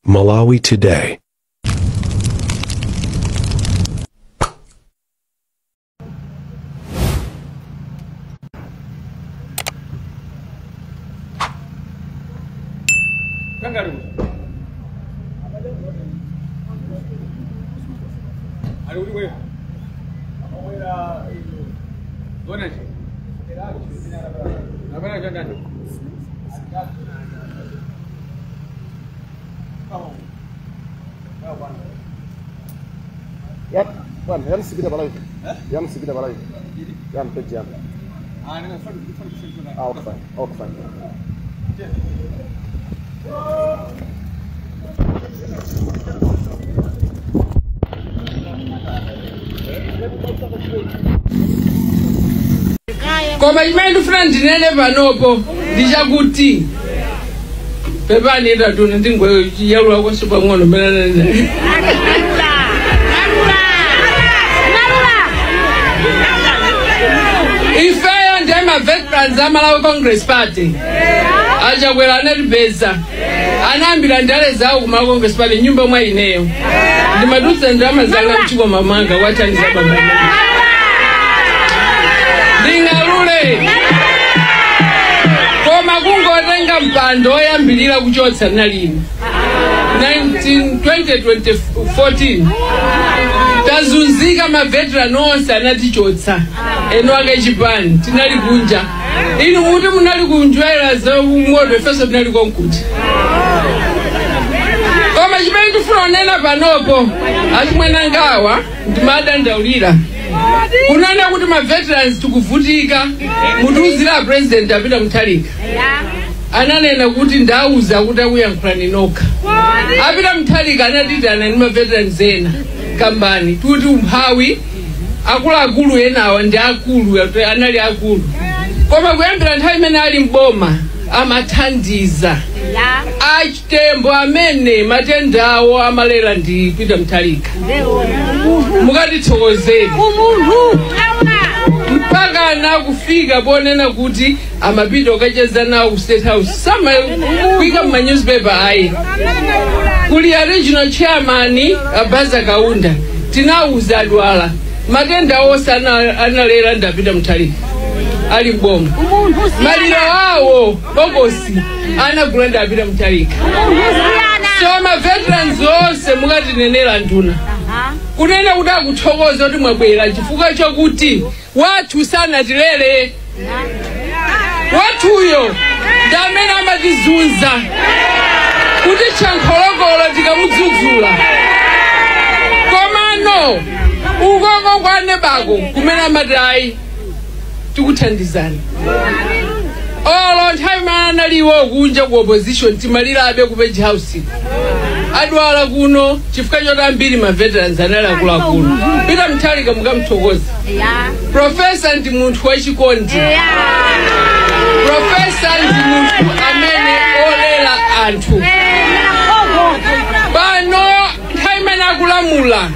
Malawi Today. Koma chimene ndifuna ndinene panopo ndichakuti pepani itatuna ndingoyalula kwenso pang'ono pene ifeyo ndiye ma-veterans a Malawi Congress Party. Achakwera anatipeza anayambira ndale zawo ku Malawi Congress Party nyumba mwa ineyo ndimadutsa ndalama zanga mchiko mamanga kwathandiza baba nding'alule koma kungotenga mpando oyambirira kuchotsa nalini 2014 tazunzika maveteran onse anatichotsa eno ake chipani tinali kunja inu muti munali kunjwera zaung'ono ifenso tinali konkuti. Koma chimene ndifuna kunena panopo achimwenangawa ndimadandaulira kunena kuti maveterans tikuvutika mutiuzira president apita Mutharika ananena kuti ndauza kuti akuyankhulani nokha. Apita Mutharika anatitana ndi maveterans ena kambani tuti umphawi akuluakulu enawa ndi akulu anali akulu koma kuyambira nthawi imene ali mboma amathandiza achitembo amene matenda awo amalera ndi Peter Mutharika mukatithokozeni mpaka nakufika ponena kuti amapita okacheza nawo ku State House sama kuika mma newspaper ayi kuli a regional chairman Abaza Kaunda tinauza adwala matenda onse analera ndi Peter Mutharika ali mboma maliro awo bokosi anagula ndi Peter Mutharika. So ma veterans onse mukatinenera nduna kunena kuti akuthokoza kuti mwabwera chifukwa chokuti wathu sanatilere wathuyo ndi amene amatizunza kuti chankholokolo tikamudzudzula komano ukoko kwanebako kumene amati ayi tikuthandizani olo nthawi imene analiwo kunja ku opposition timalirabe ku Page House adwala kuno chifukwa choti ambiri ma veterans anali akuluakulu. Peter Mutharika mukamuthokoza. Professor ndi munthu wachikondi. Professor ndi munthu amene olera anthu pano nthawi imene akulamula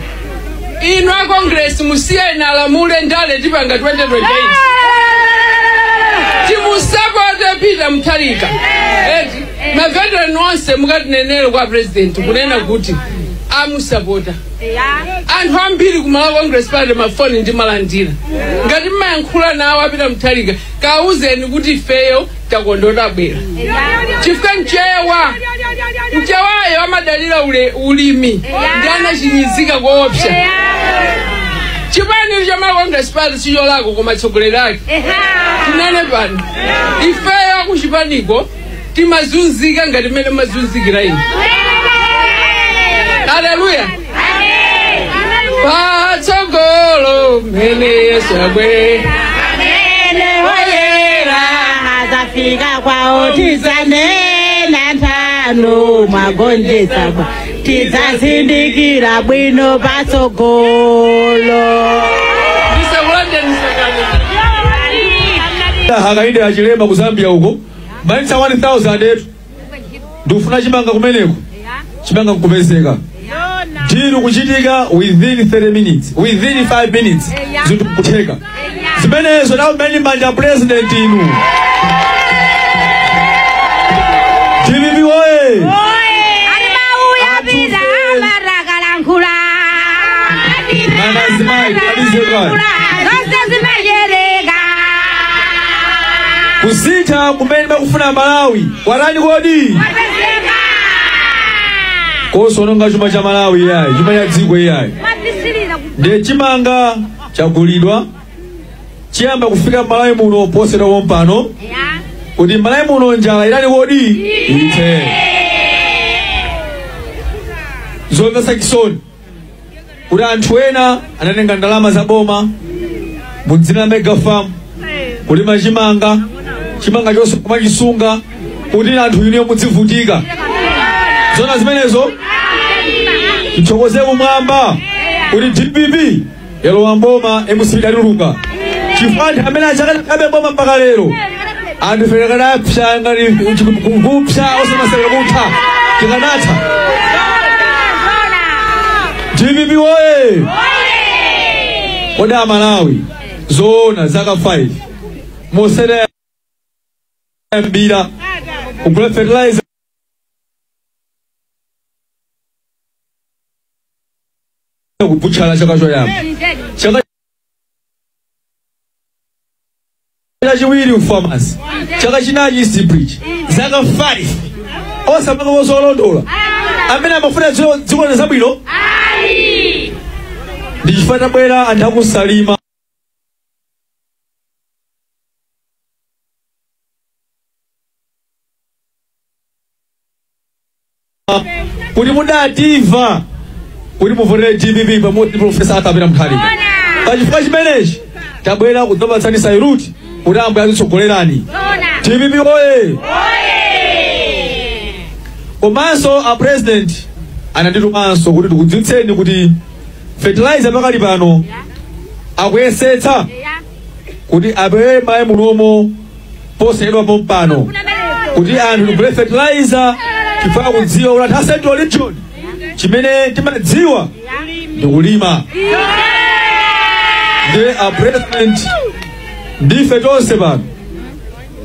inu a Congress musiyeni alamule ndale tipanga 2028 timusapote Peter Mutharika. Eti maveteran onse mukatinenere kwa president kunena kuti amusapota anthu ambiri ku Malawi Congress Party mafoni ndi malandira ngati mmayankhula nawo a Peter Mutharika kauzeni kuti ifeyo takondota abwera chifukwa mchewayo amadalira ulimi ndi anachinyizika koopsa. Chipani cha Malawi Congress Party sicholako koma tsogoleri ake tinene pano ifeyo kuchipaniko timazunzika ngati mmene mazunzikira inu. Haleluya. Patsogolo mene Yesu abwera amene woyera azafika kwawo tizanena nthano mwagonjetsa tidzazindikira bwino patsogolo. Hakainde Hichilema ku Zambia uko maitsa 1000 etu ndikufuna chimanga kumeneko chimanga nkupezeka deal kuchitika within 30 minutes within 5 minutes zinthu kutheka zimenezo nawo mene manja president inu DPP oye. kani? Kusintha kumene bakufuna Malawi kwarani kodi? Kosononga chuma cha Malawi yayi, chuma cha dziko yayi. Ndiye chimanga chagulidwa chiyamba kufika Malawi muno posera wompano kuti Malawi muno njala irani kodi? Ite. Zomvetsa chisoni kuti anthu ena anatenga ndalama za boma mu dzina la mega farm kulima chimanga, chimanga chonse kumachisunga kuti anthu inu mudzivutika. Zona zimenezo tithokoze kumwamba kuti DPP yalowa mboma MCP idatuluka, chifukwa anthu amene achakabe boma mpaka lero anthu fere kanapsa ngati kupsa osamasewera kutha tikanatha. DPP woye! Kodi Amalawi zoona zaka 5 mosera mbira kugula fertilizer kubuchala chaka choyamba, chaka chachiwiri ufarmers, chaka chinachi East Bridge, zaka 5 osamanga wozolondola amene amafuna dziko zabwino. Ndi chifukwa tabwera anthu akusalima kuti mudativa kuti muvotere DPP pamodzi ndi Profesa Arthur Peter Mutharika. Pachifukwa chimenechi tabwera kudzapatsani saluti kuti ambuye azitsogolerani. DPP oye! Komanso a president ananditumanso kuti tikudziwitseni kuti fertilizer pakali pano akuyesetsa kuti apewe mayi munomo posayidwa pompano kuti anthu tigule fertilizer, chifukwa kudziwa kuti anthu a Central Region chimene timadziwa ndi kulima. Ndi a president ndife tonse pano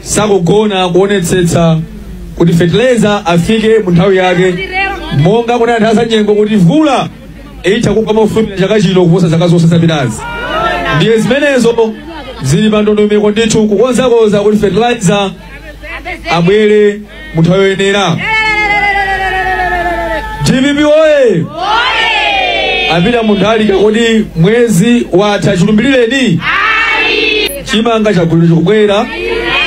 sakugona kuonetsetsa kuti fertilizer afike mu nthawi yake, monga kuna anthu azanyengo kuti mvula itha kugwa mofulumira chaka chino kuposa zaka zonse zapitazi. Ndiye zimenezo zili pa ndondomeko ndithu kukonzakonza kuti fertilizer abwere mu nthawi yoyenera. DPP oye! Apita Mutharika kodi mwezi watha chilumbirireni? Chimanga chagulidwa chikubwera,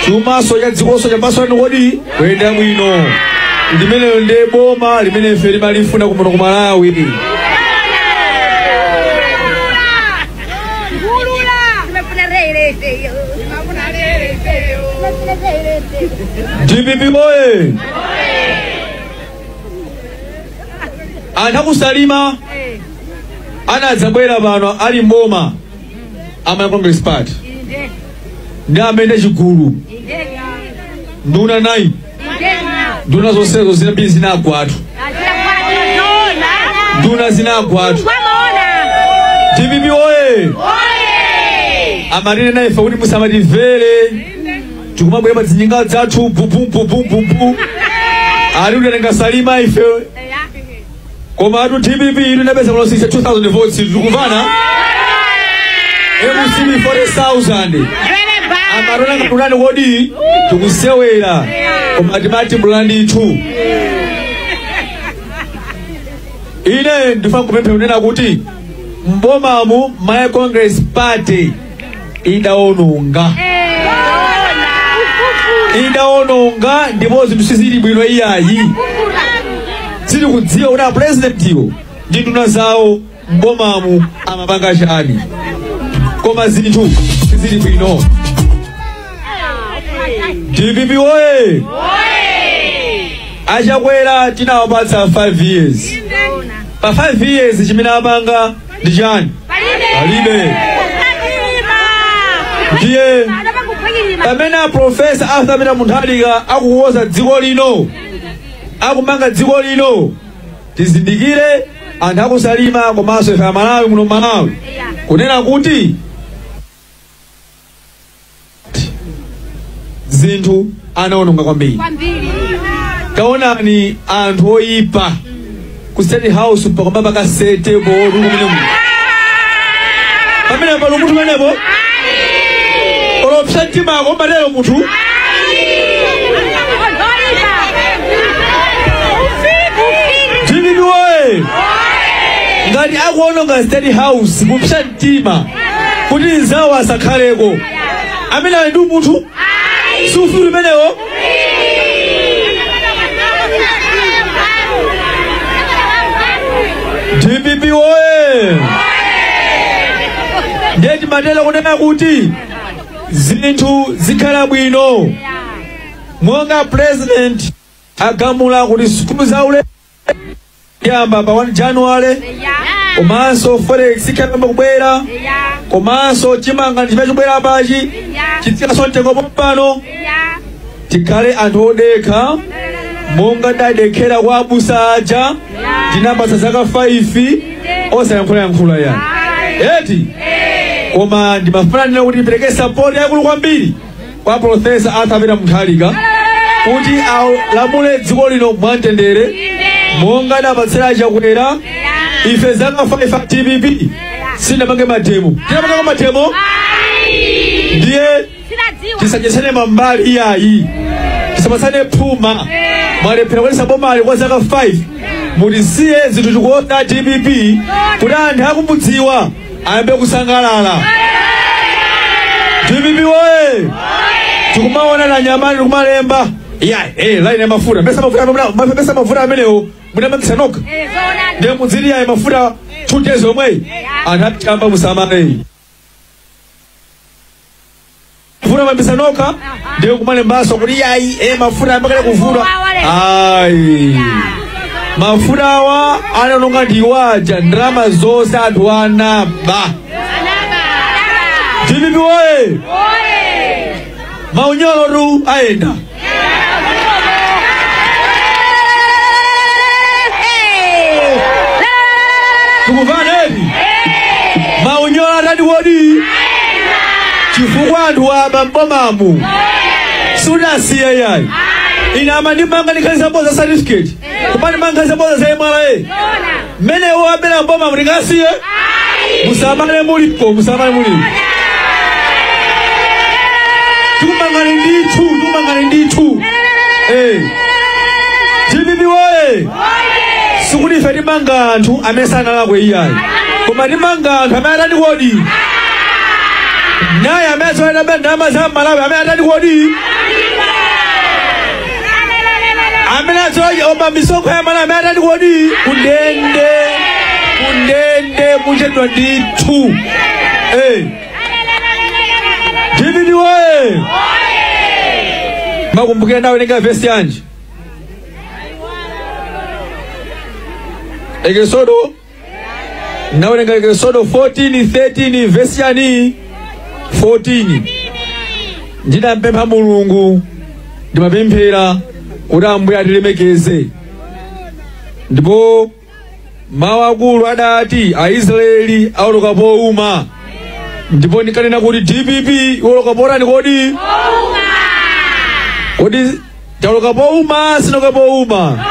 chumaso cha dzikonso chapaswani kodi kuyenda bwino. Limeneyo ndiye boma limene ife timalifuna kuno ku Malawi. DPP oye! Anthu akusalima anadzabwera pano ali mboma ama Congress Party ndi amene chigulu nduna 9 nduna zonsezo zinambiri zinagwatu, nduna zinagwatu. DPP oye! Amatine na ife kuti musamatimvere tikumabwera pa zinyenga zathu bububububbu ali utatenga Salima ife koma atu DPP ilu inapeza kulo 62,000 votes tikuvana MCP 40,000 amarona katulani kodi tikusewera koma timati mlandithu. Ine ndifuna kupempha kunena kuti mbomamu my Congress Party idaononga ndipo zinthu sizili bwino iyayi. Sili kudziwa kuti a president iwo ndi nduna zawo mbomamu amapanga chani, koma zinthu sizili bwino. DPP oye! Achakwera tinawapatsa 5 years. Pa 5 years chimene apanga ndi chani? Palibe. Ndiye pamene a Professor Arthur Peter Mutharika akuwoza dziko lino, akumanga dziko lino, tizindikire anthu akusalima komanso ife Amalawi muno Malawi kunena kuti zinthu anaononga kwambiri. Taonani anthu oyipa ku State House pakomba pakasete bodu kumene mu. Pamene pali munthu pamenepo olopsa mtimako umatero munthu. DPP woye! Ngati akuononga State House kupsa mtima kuti nzawo asakhaleko, amene ali ndi munthu si ufulu umenewo. DPP woye! Ndiye timatero kunena kuti zinthu zikhala bwino monga president agamula kuti sukulu zaulere yamba pa 1 January, komanso forex ikayamba kubwera, komanso chimanga ndi chimene chikubwera pachi chitsikanso mtengo pompano. Tikhale anthu odekha monga tadekhera kwa abusa aja, tinapasa zaka 5 osayankhulayankhula yani eti. Koma ndimafuna ndina kuti ndipereke support yakulu kwambiri kwa Professor Arthur Peter Mutharika kuti alamule dziko lino mwamtendere monga adapatsira Chakwera. Ife zaka 5 a DPP sinapange mademo, tinapangako mademo? Ndiye tisadyetsane mambali iyayi, tisapatsane phuma. Mwalephera kuyendetsa bomali kwa zaka 5, mutisiye zinthu tikuona DPP kuti anthu akumudziwa ayambe kusangalala. DPP woye! Tikumaona na nyamani tikumalemba iya line ya mafuta pesa mafuta pesa mafuta amenewo munamangisa nokha, ndiye mudziri yayi mafuta 2 days omweyi anthu atichamba musamale mafuta mapisa nokha, ndiye kumalembaso kuti yayi mafuta amakale kuvuta. Ayi, mafuta awa anaononga ndiwaja ndalama zonse anthu anaba. DPP woye! Maunyolo tu ayenda. Tikuvana eti? Maunyolo atati wodi chifukwa anthu aba mbomamu sunasiye yayi. Ine amandimanga ndikhaliza boza certificate kumandimanga nkhaliza boza za MRA mmenewo abera mbomamu ndingasiye? Musamale mulipo, musamale mulipo. Tikumangani ndithu, tikumangani ndithu. DPP woye! Sikuti ife timanga anthu amene sanalakwe iyayi, koma timanga anthu amene atati kodi naye amene azoyenda ndalama za Malawi, amene atati kodi amene azoyomba misonkho ya Malawi, amene atati kodi kundende, kundende kuchedwa ndithu. DPP woye! Makumbukira ndawerenga vesi yanji? Ekesodo nawerenga Ekesodo 14:13 vesi yani 14. Ndinampempha Mulungu, ndimapemphera kuti Ambuye atilemekeze, ndipo mawu akulu adati Aisraeli awoloka powuma, ndipo ndikanena kuti DPP iwoloka potani kodi? Kodi tawoloka powuma sinoka powuma?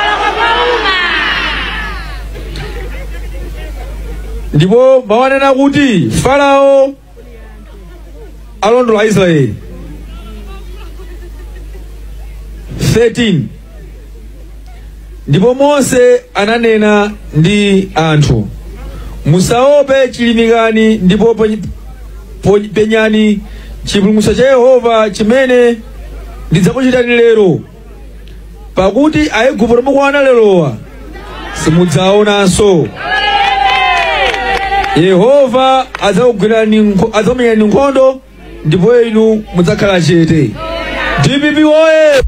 Ndipo mawanena kuti Farao alondola Israeli 13. Ndipo Mose ananena ndi anthu, musaope, chilimikani ndipo penyani chipulumutso cha Yehova chimene ndidzakuchitani lero, pakuti Aigupto mukuona lerowa simudzaonanso. Yehova adzakumenyani nkhondo ndipo inu mudzakhala chete. DPP woye!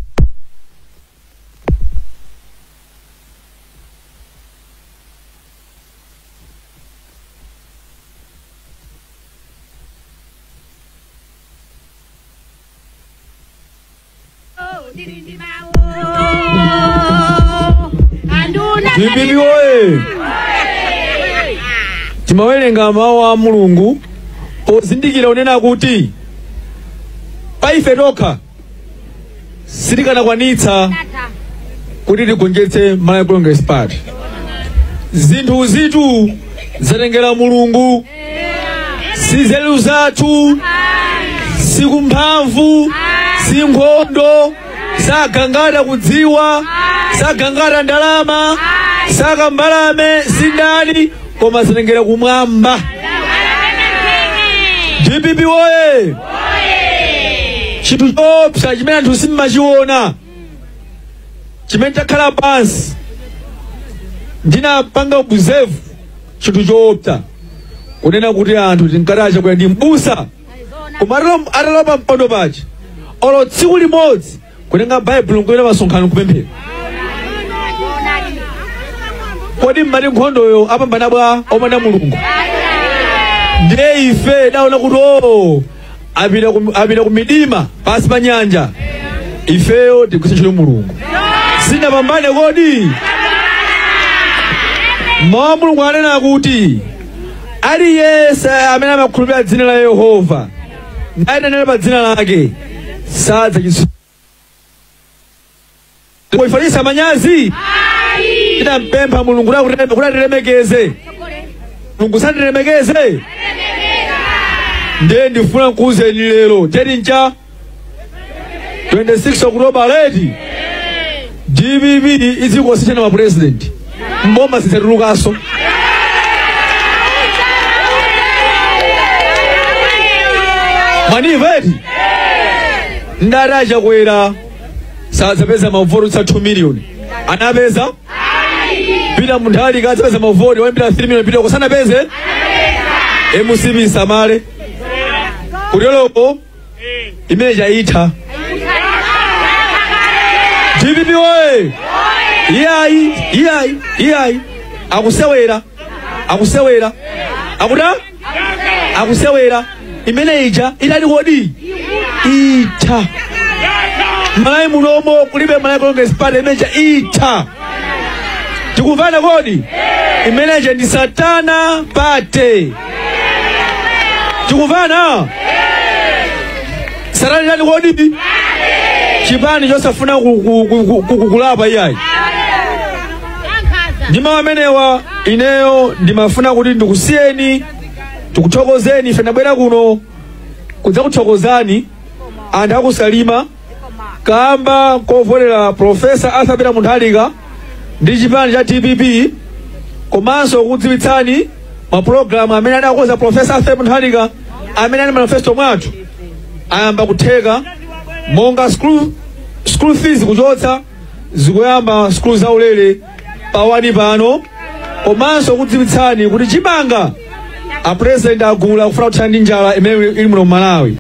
DPP woye! Timawerenga mawu a Mulungu pozindikira unena kuti pa ife tokha sitikanakwanitsa kuti tigonjetse Malawi Congress Party. Zinthu zitu zatengera Mulungu. Si nzeru zathu, si kumphamvu, si nkhondo, sagangata kudziwa, sagangata ndalama, sakambalame, si ndani, koma zitengera kumwamba. DPP woye! Chinthu choopsa chimene anthu simmachiona, chimene takhala pansi ndinapanga observe chinthu choopsa, kunena kuti anthu tinkati Chakwera ndi mbusa, koma atalopa mpando paja, olo tsiku limodzi kutenga Baibulo nkuyenda masonkhano kupemphera. Kodi mmati nkhondoyo apambana bwa opanda Mulungu? Ndiye ife daona kuti o apita ku midima pansi pa nyanja, ifeyo tigwise ntchito Mulungu. Sinapambane kodi? Mawu a Mulungu anena kuti aliyense amene amakhulupirira dzina la Yehova nayitanira pa dzina lake sadzachititsidwa kuifanisa manyazi. Tinampempha Mulungu kuti atilemekeze. Mulungu sandilemekeze? Ndiye ndifuna nkuwuzeni lero, date ncha 26 October leti, DPP izikosechana ma president mboma sidzatulukanso. Mwandimva eti? Ndati aChakwera sadzapeza mavoti tsa 2 million, anapeza? Peter Mutharika adzapeza mavoti wayambira 3 million pita kusanapeze? MCP samale kuteloko imene chayitha. DPP woye! Iyayi, iyayi, iyayi, akusewera, akusewera, akuta akusewera. Imene ija itali kodi itha. Malawi munomo kulibe Malawi Congress Party, imene ija itha. Tikumvana kodi? Imene ija ndi satana party. Tikumvana? Satana itali kodi? Chipani chosafuna kulapa iyayi. Ndi mawu amenewa ineyo ndimafuna kuti ndikusiyeni, tikuthokozeni. Ife ndabwera kuno kudzakuthokozani anthu akuSalima kamba kovotera Professor Arthur Peter Mutharika ndi chipani cha DPP, komanso kudziwitsani mapulogalamu amene adakonza Professor Arthur Mutharika amene ali manifesto mwathu ayamba kutheka, monga school fees kuchotsa, zikuyamba school zaulere pawani pano, komanso kudziwitsani kuti chimanga a president agula kufuna kuthana ndi njala imene ili muno Malawi.